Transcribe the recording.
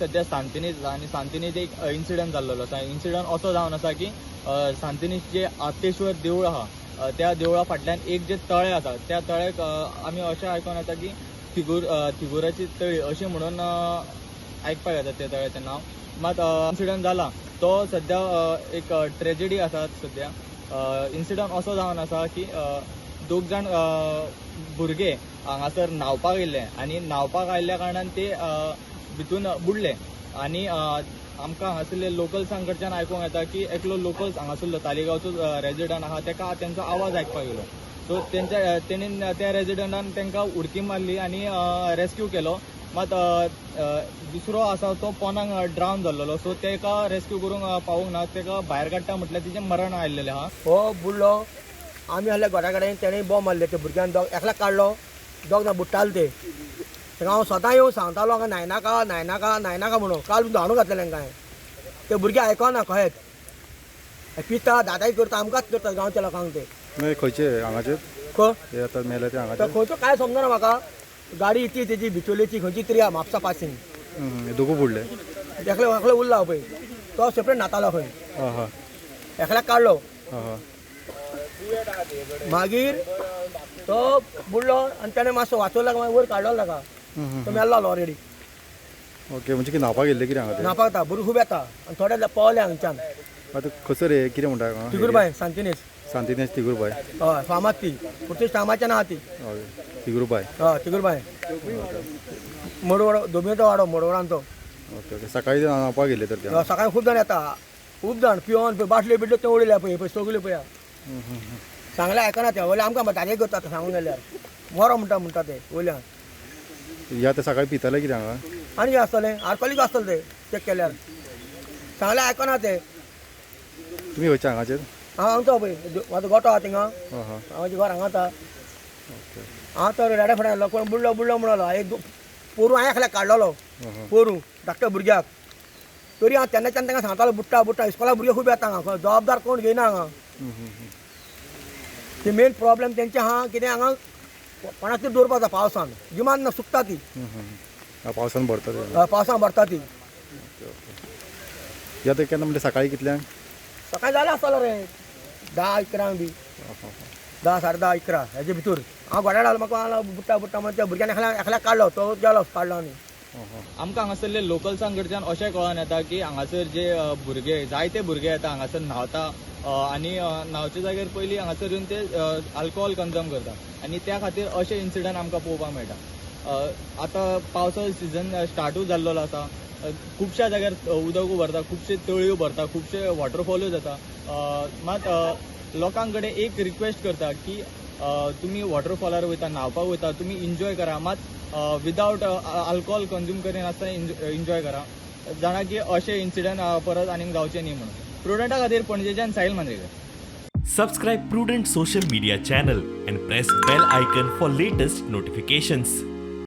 सध्या सांतिनेज आनी सांतिनेज एक इन्सिडंट जाल्लो आसा. इन्सिडंट असो जावन आसा की सांतिनेज जे आतेश्वर देवूळ आहा, त्या देवळा फाटल्यान एक जे तळें आसा, त्या तळ्याक आमी अशें आयकून येता की थिगुराची तळी अशें म्हणून आयकपाक येता त्या तळ्याचें नांव. मात इन्सिडंट जाला तो सध्या एक ट्रेजिडी आसा. सध्या इन्सिडंट असो जावन आसा की दोग जाण भुरगे हांगासर न्हांवपाक येयल्ले आनी न्हांवपाक आयिल्ल्या कारणान ते भितून बुडले. आनी आमकां हांगासरले लोकल्सां कडच्यान आयकूंक येता की एकलो लोकल्स हांगासरलो तालिगांवचो रेजिडंट आहा, तेका तेंचो आवाज आयकपाक येयलो. सो तेंच्या तेणीन त्या रेजिडंटान तेंकां उडकी मारली आनी रेस्क्यू केलो. मात दुसरो आसा तो पोनाक ड्रावन जाल्लो, सो तेका रेस्क्यू करूंक पावूंक ना. तेका भायर काडटा म्हटल्यार तेजें मरण आयिल्लें आहा. हो बुडलो, आमी आहले घरा कडेन, तेणें बॉम्ब मारले ते भुरग्यान. दोग एकल्याक काडलो, दोग जाण बुडटाले ते. ताका हांव सदां येवन सांगतालो हांगा न्हायनाका, न्हायनाका, न्हायनाका म्हणून. काल धाडून घातलें तांकां हांवें. ते भुरगे आयकना कहेच, पिता दादाय करता, आमकांच करता गांवच्या लोकांक ते. नाही, खंयचे हांगाचे? खंय? हे आतां मेले ते तर हांगाचे? खंयचो काय समजना म्हाका. गाडी ती तेजी बिचोलेची खंयची तरी आहा म्हापसा पासींग. हे दोगूय बुडले? एकले एकलो उरला पळय, तो सेपरेट न्हातालो खंय. हां हां एकल्याक काडलो. हां हां मागीर तो बुडलो आनी तेणें मातसो वाचयलो, मागीर वयर काडलो ताका. तो मेल्लो ऑलरेडी. ओके, म्हणजे कितें न्हांवपाक येयल्ले कितें हांगा ते? न्हांवपाक येता भुरगीं, खूब येता आनी थोडे पावले हांगच्यान. आतां खंयसर हे कितें म्हणटा हांगा? तिगुरबाय, सांतिनेज. सांतिनेज तिगुरबाय. हय, फामाद ती, पुर्तुगीज टायमाच्यान आहा ती. हय, तिगुरबाय. हय, तिगुरबाय, मोडवडो, दोमियोचो वाडो मोडवडान तो. ओके ओके, सकाळी ते न्हांवपाक येयल्ले तर ते हांगा? हय, सकाळी खूब जाण येता, खूब जाण पिवन पळय बाटल्यो बिटल्यो ते उडयल्या पळय, पळय सगल्यो पळय. सांगलें आयकना ते, वयल्यान आमकां दादे करता सांगून गेल्यार मरो म्हणटा म्हणटा ते वयल्यान. हे आतां सकाळी पिताले कितें हांगा? आनी कितें आसतलें, आल्कोलीक आसतलें ते चॅक केल्यार. सांगलें आयकना ते. तुमी खंयचे हांगाचेर? हांव हांगचो पळय, म्हाजो गोटो आहा थिंगा. हां हां हांव घर हांगा आसा. हांव तर रेड्या फुडें आयलो, कोण बुडलो बुडलो म्हणलो. एक पोरूं हांवें एकल्याक काडलेलो. हां हां पोरूं धाकट्या भुरग्याक. तरी हांव तेन्नाच्यान तांकां सांगतालो बुडटा बुडटा. इस्कोला भुरगे खूब येता हांगा, जबाबदार कोण घेयना हांगा. ती मेन प्रॉब्लेम तेंचे आहा कितें, हांगा कोणाक तरी दवरपा जाय. पावसान गिमान ना सुकता ती. पावसान भरता ते? हय, पावसान भरता ती. हे आतां केन्ना म्हणजे सकाळी कितल्यांक? सकाळी जालें आसतलो रे 10-11 बी, 10, 10:30, 11 हेजे भितर. हांव घोड्यार आलो, म्हाका बुडटा बुडटा म्हणून त्या भुरग्यान एकल्याक एकल्याक काडलो, तो गेलो काडलो आनी. आमकां हांगासरले लोकल्सां कडच्यान अशें कळोन येता की हांगासर जे भुरगे, जायते भुरगे येता हांगासर न्हांवता आनी न्हांवच्या जाग्यार पयलीं हांगासर येवन ते आल्कोहोल कन्ज्युम करता आनी त्या खातीर अशे इन्सिडंट आमकां पळोवपाक मेळटा. आतां पावसा सिजन स्टार्टूय जाल्लो आसा. खुबश्या जाग्यार उदकूय भरता, खुबशे तळयो भरता, खुबशे वॉटरफॉलूय जाता. मात लोकां कडेन एक रिक्वेस्ट करता की तुमी वॉटरफॉलार वयता, न्हांवपाक वयता, तुमी एन्जॉय करा, मात विदावट आल्कोहोल कन्ज्यूम करिनासतना एन्जॉय करा, जाणा की अशे इन्सिडंट परत आनीक जावचे न्ही म्हणून. प्रुडंटा खातीर पणजेच्यान Sahil Mandrekar. Subscribe Prudent Social Media channel and press bell icon for latest notifications.